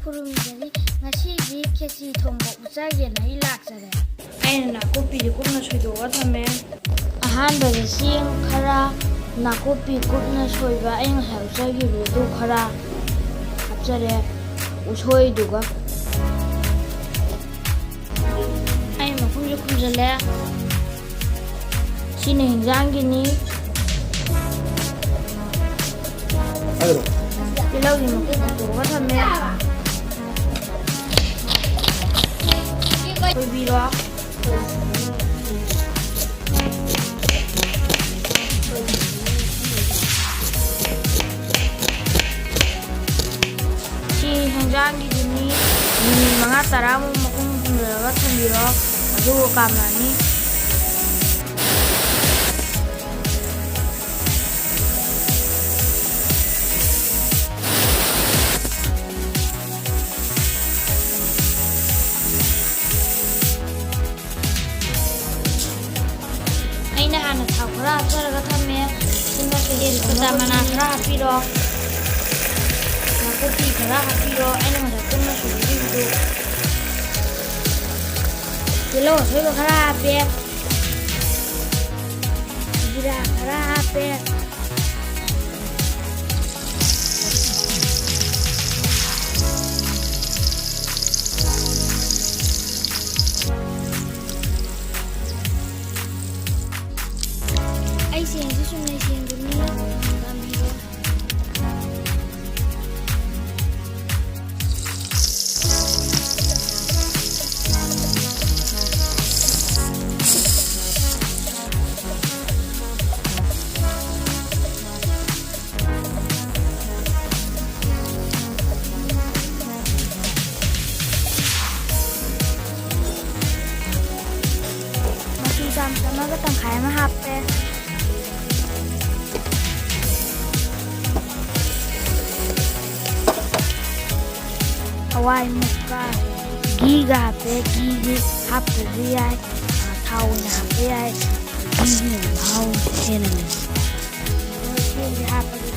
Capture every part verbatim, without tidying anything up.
ꯈꯨꯔꯨꯝꯖꯔꯤ꯫ ꯉꯁꯤꯗꯤ ꯈꯦꯆꯤ ꯊꯣꯡꯕ ꯎꯠꯆꯒꯦꯅ ꯑꯩ ꯂꯥꯛꯆꯔꯦ꯫ ꯑꯩꯅ ꯅꯥꯀꯨꯞꯄꯤꯁꯦ ꯀꯨꯞꯅ ꯁꯣꯏꯗꯣꯛꯑꯒ ꯊꯝꯃꯦ꯫ ꯑꯍꯥꯟꯕꯗ ꯆꯦꯡ ꯈꯔ, ꯅꯥꯀꯨꯞꯄꯤ ꯀꯨꯞꯅ ꯁꯣꯏꯕ ꯑꯩ ꯉꯁꯥꯏ ꯎꯠꯆꯈꯤꯕꯗꯨ ꯈꯔ ꯍꯥꯞꯆꯔꯦ, ꯎꯁꯣꯏꯗꯨꯒ꯫ ꯑꯩ ꯃꯈꯨꯝꯁꯦ ꯈꯨꯝꯖꯤꯜꯂꯦ꯫ ꯁꯤꯅ ꯍꯤꯟꯖꯥꯡꯒꯤꯅꯤ꯫ ꯇꯤꯜꯍꯧꯒꯤ ꯃꯀꯨ ꯈꯣꯛꯇꯣꯛꯑꯒ ꯊꯝꯃꯦ꯫ ꯁꯣꯏꯕꯤꯔꯣ꯫ ꯁꯤ ꯍꯤꯟꯖꯥꯡꯒꯤꯗꯨꯅꯤ꯫ ꯃꯤꯅꯤꯠ ꯃꯉꯥ ꯇꯔꯥꯃꯨꯛ ꯃꯈꯨꯝ ꯈꯨꯝꯖꯤꯜꯂꯒ ꯊꯝꯕꯤꯔꯣ, ꯑꯗꯨꯒ ꯀꯥꯝꯂꯛꯑꯅꯤ꯫ ꯑꯩꯅ ꯍꯥꯟꯅ ꯊꯥꯎ ꯈꯔ ꯍꯥꯞꯆꯔꯒ ꯊꯝꯃꯦ꯫ ꯁꯤꯃ ꯁꯣꯏꯗꯦ꯫ ꯇꯦꯖꯄꯇꯥ ꯃꯅꯥ ꯈꯔ ꯍꯥꯞꯄꯤꯔꯣ꯫ ꯅꯥꯀꯨꯞꯄꯤ ꯈꯔ ꯍꯥꯞꯄꯤꯔꯣ꯫ ꯑꯩꯅ ꯉꯁꯥꯏ ꯄꯨꯟꯅ ꯁꯣꯏꯕꯤꯈꯤꯕꯗꯨ꯫ ꯇꯤꯜꯍꯧ ꯑꯁꯣꯏꯕ ꯈꯔ ꯍꯥꯞꯄꯦ꯫ ꯖꯤꯔꯥ ꯈꯔ ꯍꯥꯞꯄꯦ꯫ ꯑꯩ ꯆꯦꯡꯁꯤ ꯆꯨꯝꯅ ꯁꯦꯡꯕꯅꯤ꯫ ꯃꯆꯨ ꯆꯥꯝ ꯆꯝꯃꯒ ꯇꯪꯈꯥꯏ ꯑꯃ ꯍꯥꯞꯄꯦ꯫ ꯍꯋꯥꯏ ꯃꯨꯛꯀ ꯘꯤꯒ ꯍꯥꯞꯄꯦ꯫ ꯘꯤꯗꯤ ꯍꯥꯞꯇ꯭ꯔꯁꯨ ꯌꯥꯏ, ꯊꯥꯎ ꯑꯣꯏꯅ ꯍꯥꯞꯄ ꯌꯥꯏ꯫ ꯘꯤꯅ ꯃꯍꯥꯎ ꯍꯦꯟꯅ ꯂꯩ꯫ ꯘꯤꯁꯦ ꯍꯥꯞꯄꯒꯦ꯫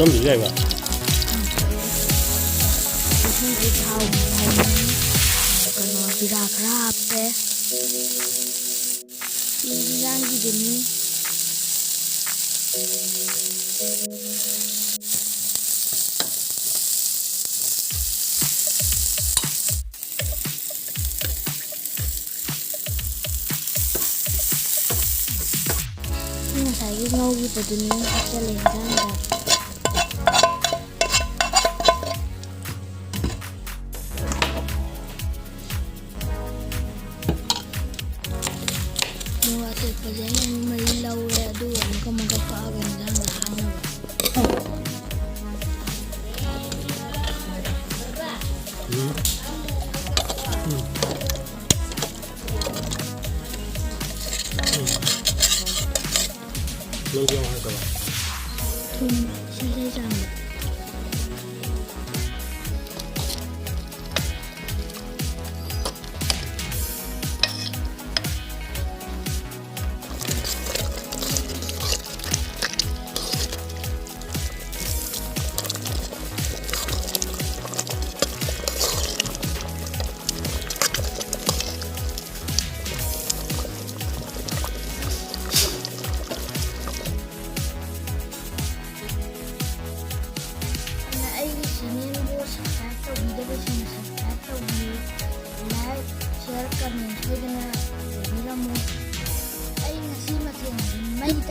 ꯊꯝꯕꯁꯨ ꯌꯥꯏꯕ꯫ ꯏꯁꯤꯡꯁꯦ ꯊꯥꯎ ꯉꯧꯔꯅꯤ꯫ ꯀꯩꯅꯣ, ꯖꯤꯔꯥ ꯈꯔ ꯍꯥꯞꯄꯦ꯫ ꯁꯤ ꯏꯟꯖꯥꯡꯒꯤꯗꯨꯅꯤ꯫ ꯁꯤ ꯉꯁꯥꯏꯒꯤ ꯉꯧꯈꯤꯕꯗꯨꯅꯤ ꯍꯥꯞꯆꯜꯂꯦ ꯏꯟꯖꯥꯡꯗ꯫ ꯃꯣꯔꯣꯛ ꯑꯇꯦꯛꯄꯁꯦ ꯑꯩꯅ ꯃꯔꯤ ꯂꯧꯔꯦ, ꯑꯗꯨꯒ ꯑꯃꯨꯛꯀ ꯑꯃꯨꯛꯀ ꯀꯛꯑꯒ ꯏꯟꯖꯥꯡꯗ ꯊꯥꯛꯅꯕ꯫ ꯎꯝ꯫ ꯎꯝ꯫ ꯎꯝ꯫ ꯅꯪꯁꯨ ꯌꯥꯎ ꯍꯥꯏꯔꯛꯀꯗ꯭ꯔꯣ? ꯊꯨꯝ ꯁꯤꯡꯖꯩ ꯆꯥꯡꯗ꯫ ꯑꯗꯨꯅ ꯑꯩꯒꯤ channelꯕꯨ subscribe ꯇꯧꯕꯤꯗꯕꯁꯤꯡꯅ subscribe ꯇꯧꯕꯤꯌꯨ꯫ Like, share, comment ꯁꯣꯏꯗꯅ ꯇꯧꯕꯤꯔꯝꯃꯨ꯫ ꯑꯩ ꯉꯁꯤ ꯃꯊꯦꯜꯁꯤ ꯃꯩ ꯇꯥꯏ꯫